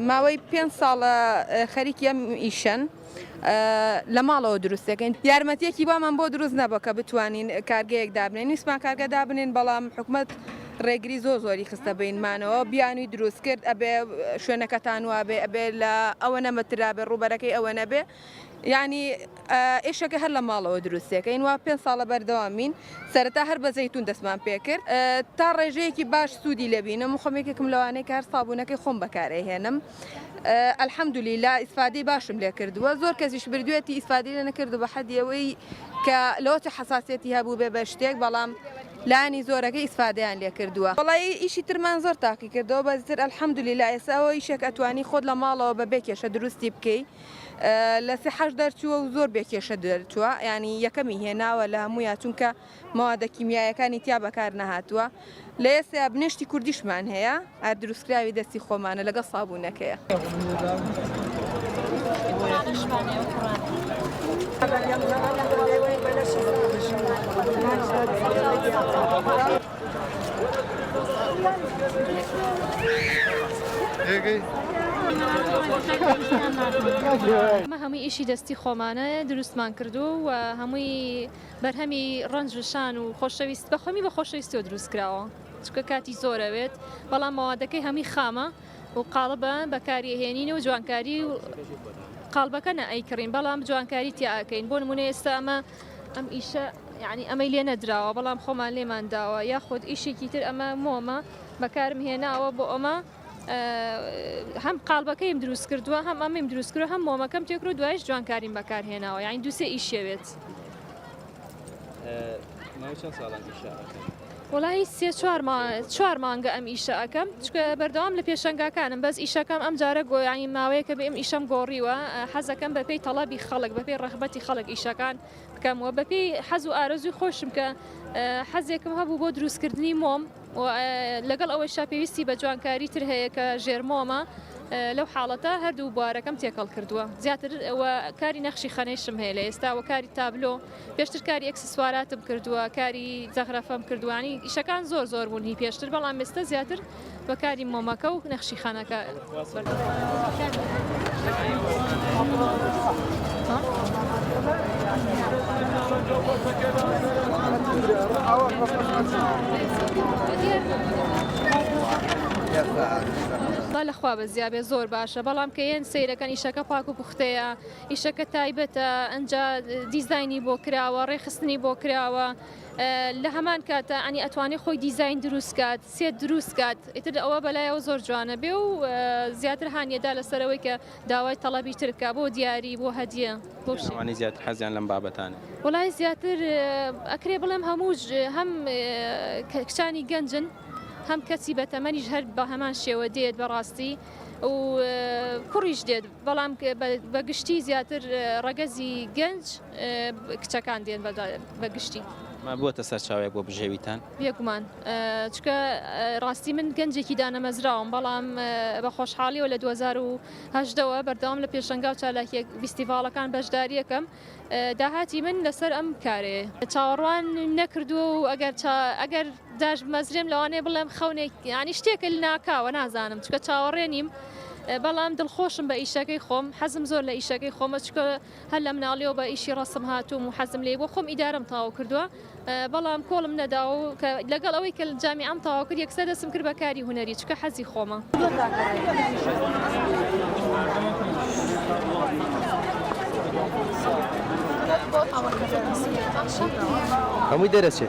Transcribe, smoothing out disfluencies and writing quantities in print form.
ماوەی پێنج ساڵە خەریکی ئەم ئیشەن لە ماڵەوە دروست دەکەین یارمەتیەکی وامان بۆ دروست نەبووە کە بتوانین کارگەیەک دابنێین ویستمان کارگە دابنێین بەڵام حکومەت ڕێگری زۆر زۆری خستە بینمانەوە بیانوی دروست کرد ئەبێ شوێنەکەتان وابێ ئەبێ لە ئەوە نەمەترا بێ ڕووبەرەکەی ئەوە نەبێ یعنی ئێشەکە هەر لە ماڵەوە دروستەکەین وا پێ ساڵە بەردەوامین سەرەتا هەر بە زەیتون دەستمان پێکرد تا ڕێژەیەکی باش سوودی لەبینم خۆم یەکێکم لەوانەیە کار سابوونەکەی خۆم بەکارئەهێنم الحمدللە ئیسفادەی باشم لێ کردووە زۆر کەسیش بردوێتی ئیسفادەی لێ نەکردو بە حەدی ئەوەی کە لەوەچە حەساسیەتی هەبوو بێ بە شتێک بەڵام لایەنی زۆرەکەی ئیسفادەیان لێ کردووە وەڵایی ئیشی ترمان زۆر تاقی کردەوە بەس تر الحمدللە ئێستا ئەوە ئیشێک ئەتوانی خۆت لە ماڵەوە بە بێ کێشە دروستی بکەی لە سیحەش دەرچووە و زۆر بێ کێشە دەرچووە یانی یەکەمی هێناوە لە هەموویا چونکە مەوادە کیمیایەکانی تیا بەکار نەهاتووە لە ئێستا بنێشتی کوردیشمان هەیە هەر دروستکراوی دەستی خۆمانە لەگەڵ سابوونەکەیە. ئەمە هەمووی ئیشی دەستی خۆمانە دروستمان کردووە و هەمووی بەرهەمی ڕەنج و شان و خۆشەویست بە خۆمی بە خۆشەویستیەوە دروست کراوە چونکە کاتی زۆر ئەوێت بەڵام مەوادەکەی هەمووی خامە و قاڵبە بەکاری ئەهێنین و جوانکاری و قاڵبەکە نە ئەیکڕین بەڵام جوانکاری تیا ئەکەین بۆ نمونە ئێستا ئەمە ئەم ئیشە یعنی ئەمەی لێ نەدراوە بەڵام خۆمان لێمان داوە یاخود ئیشێکی تر ئەمە مۆمە بەکارم هێناوە بۆ ئەمە هەم قاڵبەکەیم دروست کردووە هەم ئەمەیم دروست کردووە هەم مۆمەکەم تێکرو دوایش جوانکاریم بەکارهێناوە یعنی دووسێ ئیشێوێت. وەڵاهی سێ چوار چوار مانگە ئەم ئیشە ئەکەم چکە بەردەوام لە پێشەنگاکانم بەس ئیشەکەم ئەم جارە گۆیانی ماوەیەکە بێ ئەم ئیشەم گۆڕیوە حەزەکەم بەپێی تەڵەبی خەڵک بەپێی ڕەغبەتی خەڵک ئیشەکان بکەم و بەپێی حەز و ئارەزووی خۆشم کە حەزێکم هەبوو بۆ دروستکردنی مۆم و لەگەڵ ئەوەیشا پێویستی بە جوانکاری تر هەیە کە ژێرمۆمە لەو حاڵەتە هەردوو بوارەکەم تێکەڵ کردووە زیاتر و کاری نەخشی خەنەیشم هەیە لە ئێستا و کاری تابلۆ پێشتر کاری ئەکسسواراتم کردووە کاری زەغرەفەم کردووانی ئیشەکان زۆر زۆر بوون هی پێشتر بەڵام ئێستا زیاتر بە کاری مۆمەکە و نەخشی خانەکە. با لە خوا بەزیا بێ زۆر باشە بەڵام کە یەن سەیرەکەن ئیشەکە پاک و پوختەیە ئیشەکە تایبەتە ئەجا دیزایانی بۆ کراوە ڕێخستنی بۆ کراوە لە هەمان کاتە ئەنی ئەتوانێ خۆی دیزاین دروست کات سێت دروست کات ئیتر ئەوە بەلایەوە زۆر جوانە بێ و زیاتر هانیەدا لەسەرەوەی کە داوای تەڵەبی تر بکا بۆ دیاری بۆ هەدیە بۆ شت. ئەوانەی زیاتر حەزیان لەم بابەتانە. وەڵای زیاتر ئەکرێ بڵێم هەموو هەم کچانی گەنجن هەم کەسی بەتەمەنیش هەر بە هەمان شێوە دێت بەڕاستی و کوڕیش دێت بەڵام بە گشتی زیاتر ڕەگەزی گەنج کچەکان دێن بە گشتی. ئەمە بووەتە سەرچاوەیەک بۆ بژێویتان؟ بێگومان چونکە ڕاستی من گەنجێکی دانەمەزراوم بەڵام بە خۆشحاڵیەوە لە 2018 وە بەردەوام لە پێشەنگا و چالاکیە ڤیستیڤاڵەکان بەشداریەکەم داهاتی من لەسەر ئەم کارەیە چاوەڕوان نەکردووە و ئەگەر ئەگەر داش بمەزرێم لەوانەیە بڵێم خەونێک ینی شتێکە لەناکاوە نازانم چونکە چاوەڕێ نیم بەڵام دڵخۆشم بە ئیشەکەی خۆم حەزم زۆر لە ئیشەکەی خۆمە چونکە هەر لە مناڵیەوە بە ئیشی ڕەسم هاتووم و حەزم لێی بووە خۆم ئیدارەم تەواو کردووە بەڵام کۆڵم نەداوە و کە لەگەڵ ئەوەی کە جامیعەم تەواو کرد یەکسەر دەستم کرد بە کاری هونەری چونکە حەزی خۆمە. هەمووی دەرەچێ.